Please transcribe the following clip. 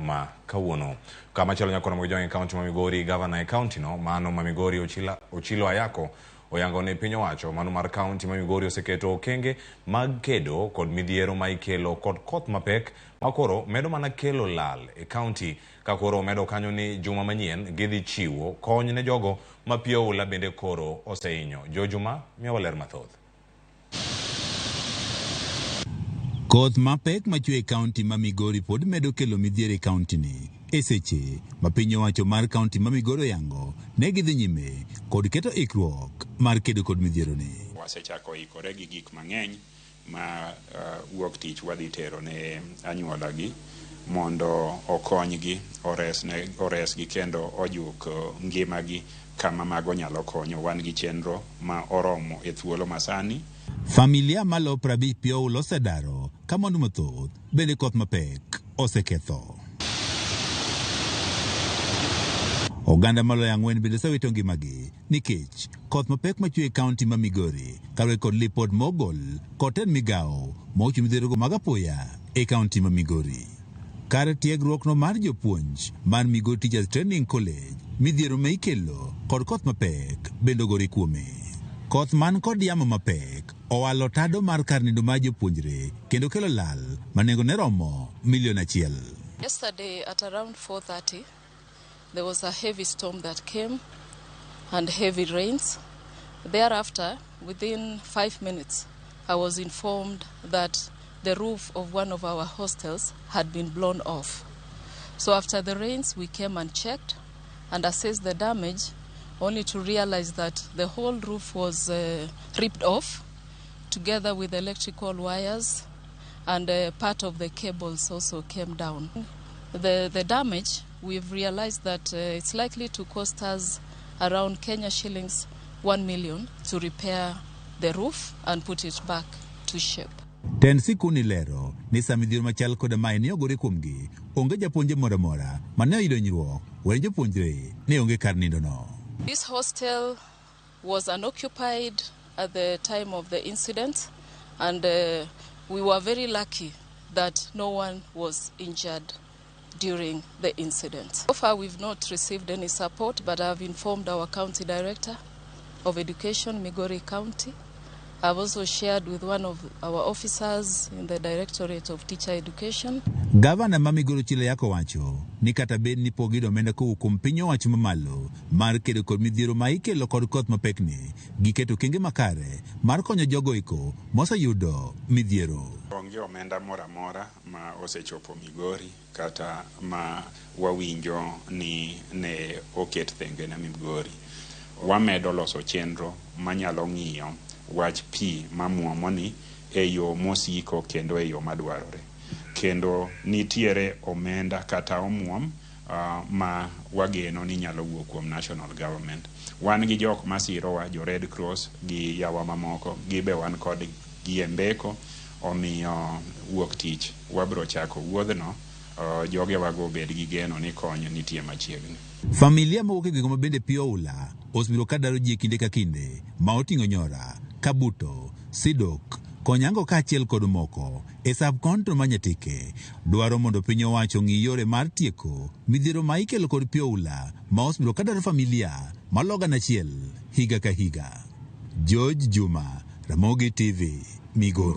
ma kawuono. Kamachielo nyakoro Mojong e kaunti ma Migori, gavana e kaunti no mano ma Migori Ochilo Ayako oyango ni piny owacho mano mar kaunti ma Migori oseketo okenge mag kedo kod midhiero ma ikelo kod koth mapek ma koro medo mana kelo lal e kaunti ka koro omedo kanyo ni juma manyien gidhi chiwo kony ne jogo ma pi oula bende koro osehinyo. Jojuma miyowa ler mathoth. Koth mapek machwe e kaunti ma Migori pod medo kelo midhiero e kaunti ni. E seche ma piny owacho mar kaunti ma Migori oyango ne gidhi nyime kod keto ikruok mar kedo kod midhiero ni. Wasechako ikore gi gik mang'eny ma wuok tich wadhi tero ne anyuola gi mondo okonygi, oresgi kendo ojuk ngimagi kama mago nyalo konyo. Wan gi chenro ma oromo e thuolo masani. Familia malo 50 pi oula osedaro ka mwandu mathoth bende koth mapek oseketho. Oganda maloyo 4 bende osewito ngimagi nikech koth mapek machwe e kaunti ma Migori kaluwore kod lipot mogol kod tend migawo mochung' midhierogo mag apoya e kaunti ma Migori. Kar tiegruok no mar jopuonj mar Migori Teachers Training College midhiero ma ikelo kod koth mapek bende ogore kuome. Koth man kod yamo mapek owalo tado mar kar nindo mar jopuonjre kendo kelo lal ma nengone romo milion 1. Yesterday at around 4:30 there was a heavy storm that came and heavy rains. Thereafter, within 5 minutes, I was informed that the roof of one of our hostels had been blown off. So after the rains, we came and checked and assessed the damage, only to realize that the whole roof was ripped off, together with electrical wires, and part of the cables also came down. The damage, we've realized that it's likely to cost us around Kenya shillings 1 million to repair the roof and put it back to shape. Tend sikul lero ni sama midhiero machal koda mae ne ogore kuomgi, onge japuonje moro amora mane oyudo hinyruok, wene jopuonjre ne onge kar nindo no. This hostel was unoccupied at the time of the incident, and we were very lucky that no one was injured during the incident. So far we've not received any support, but I've informed our county director of education, Migori County. I've also shared with one of our officers in the Directorate of Teacher Education. Gavana ma Migori Ochilo Ayako wacho ni kata bed ni pok giyudo omenda kowuok kuom piny owacho mamalo mar kedo kod midhiero ma ikelo kod koth mapekni, giketo okenge makare mar konyo jogo eko moseyudo midhiero. Onge omenda moro amora ma osechopo Migori kata ma wawinjo ni ne oket thenge ne Migori. Wamedo loso chenro manyalo ng'iyo wach pi mamuomoni e yo mosiko kendo e yo madwarore. Kendo nitiere omenda kata omuom ma wageno ni nyalo wuok kuom national government. Wan gi jok masirowa, jo Red Cross gi yawa mamoko, gibe wan kod gi e mbeko, omiyo wuok tich wabro chako wuodhno, jogewago bed gi geno ni kony nitie machiegni. Familia mawuok e gwenge ma bende pi oula osebiro ka daro ji e kinde ka kinde ma oting'o Nyora, Kabuto, Sidok, Konyango kaachiel kod moko e sub-county ma Nyatike dwaro mondo piny owacho ong'i yore mar tieko midhiero ma ikelo kod pi oula ma osebiro ka daro familia malo 1,000 higa ka higa. George Juma, Ramogi TV, Migori.